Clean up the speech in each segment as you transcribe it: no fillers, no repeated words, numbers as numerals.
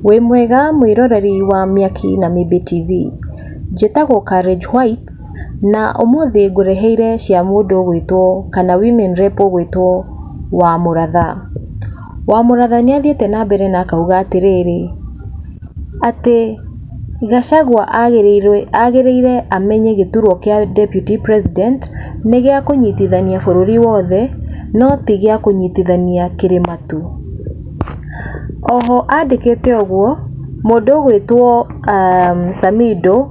Wĩ mwega mwĩroreri wa Mĩaki na Mĩmbi TV, njĩtagwo Courage White na ũmũthĩ ngũreheire cia mũndũ ũgwĩtwo kana women rep ũgwĩtwo Wamũratha. Wamũratha nĩ athiĩte na mbere na akauga atĩrĩrĩ, atĩ Gachagua agĩrĩire amenye gĩturwa kĩa deputy president nĩ gĩa kũnyitithania bũrũri wothe no ti gĩa kũnyitithania kĩrĩma tu. Oho andĩkĩte ũguo, mũndũ ũgwĩtwo Samidoh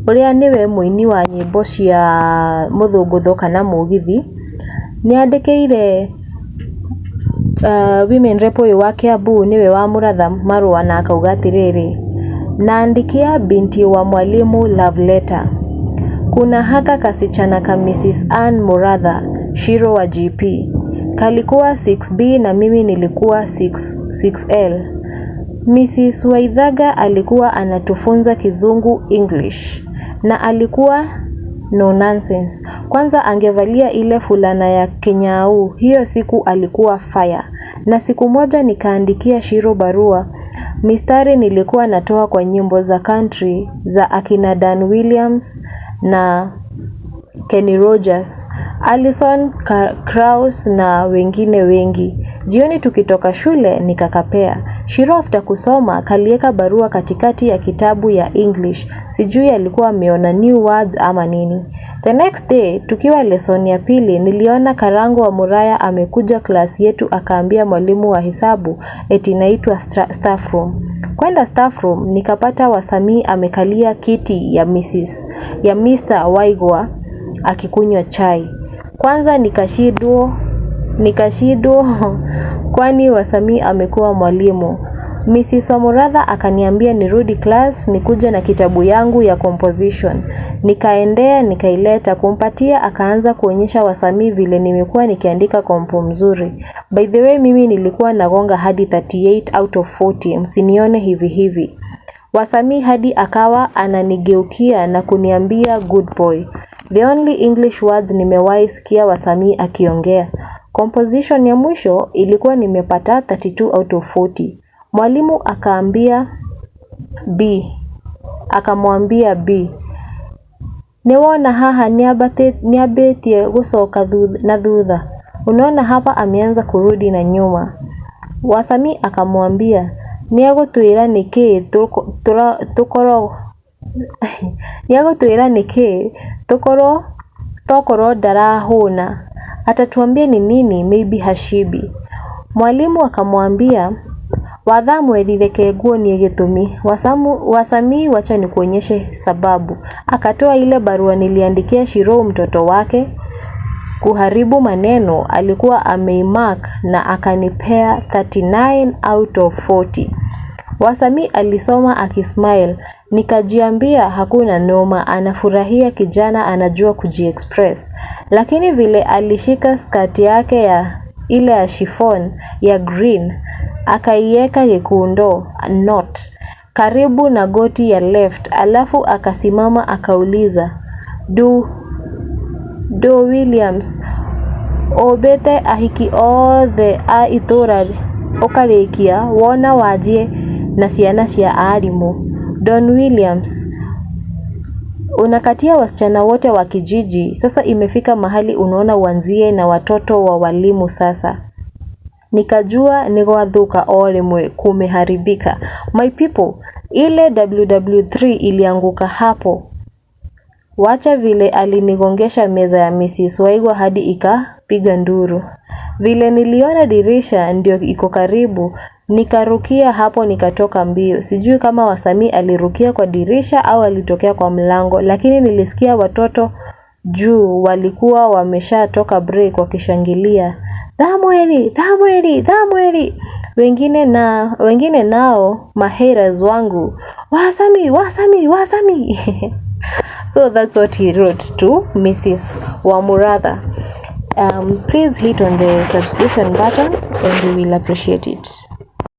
ũrĩa nĩwe mũini wa nyĩmbo cia mũthũngũtho kana mũgithi, nĩ andĩkĩire women rep ũyũ wa Kiambu nĩwe Wamũratha marũa na akauga atĩrĩrĩ, "Naandikia binti wa mwalimu love letter. Kuna haka kasichana ka Mrs. Ann Muratha, Shiro wa GP. Kalikuwa 6B na mimi nilikuwa 6, 6L. Mrs. Waithaga alikuwa anatufunza Kizungu English na alikuwa no nonsense. Kwanza angevalia ile fulana ya Kenyau, hiyo siku alikuwa fire. Na siku moja nikaandikia Shiro barua, mistari nilikuwa natoa kwa nyimbo za country za akina Dan Williams na Kenny Rogers, Alison Krauss na wengine wengi. Jioni tukitoka shule nikakapea. Shiro after kusoma kalieka barua katikati ya kitabu ya English. Sijui alikuwa ameona new words ama nini. The next day tukiwa lesson ya pili niliona Karango wa Muraya amekuja class yetu akaambia mwalimu wa hesabu eti naitwa staff room. Kwenda staff room nikapata Wasamii amekalia kiti ya Mrs. ya Mr. Waigwa akikunywa chai. Kwanza nikashindwa kwani Wasamii amekuwa mwalimu. Mrs. Wamuratha akaniambia nirudi class nikuje na kitabu yangu ya composition. Nikaendea nikaileta kumpatia akaanza kuonyesha Wasamii vile nimekuwa nikiandika compo mzuri. By the way, mimi nilikuwa nagonga hadi 38 out of 40, msinione hivi hivi. Wasamii hadi akawa ananigeukia na kuniambia, "Good boy." The only English words nimewahi sikia Wasamii akiongea. Composition ya mwisho ilikuwa nimepata 32 out of 40. Mwalimu akaambia B. Akamwambia B, "Nĩwona haha nĩambĩtie gũcoka na thutha. Unaona hapa ameanza kurudi na nyuma." Wasamii akamwambia, "Nĩegũtwĩra nĩkĩĩ tũkorwo nĩegũtwĩra nĩkĩĩ tũkorwo tokorwo ndarahũna. Atatuambia ni nini, maybe hashibi." Mwalimu akamwambia, "Wathamweli, reke nguonie gĩtũmi. Wasamii, wacha nikuonyeshe sababu." Akatoa ile barua niliandikia Shiro mtoto wake kuharibu maneno alikuwa ameimark na akanipea 39 out of 40. Wasamii alisoma akismile. Nikajiambia hakuna noma, anafurahia, kijana anajua kujiexpress. Lakini vile alishika skati yake ya ile ya chiffon ya green akaieka gikundo knot karibu na goti ya left, alafu akasimama akauliza, "Do Williams ũmbĩte ahiki othe a itũra ũkarĩkia wona wanjie na ciana cia arimũ? Don Williams, unakatia wasichana wote wa kijiji, sasa imefika mahali unaona uanzie na watoto wa walimu sasa." Nikajua nĩgwathũka o rĩmwe, kumeharibika. My people, ile WW3 ilianguka hapo. Wacha vile alinigongesha meza ya Mrs. Waigwa hadi ikapiga nduru. Vile niliona dirisha ndio iko karibu, nikarukia hapo nikatoka mbio. Sijui kama Wasamii alirukia kwa dirisha au alitokea kwa mlango, lakini nilisikia watoto juu walikuwa wameshatoka break wakishangilia, "Thamweli, Thamweli, Thamweli." Wengine nao mahaters wangu, "Wasami, Wasami, Wasami." So that's what he wrote to Mrs. Wamuratha. Please hit on the subscription button and we will appreciate it.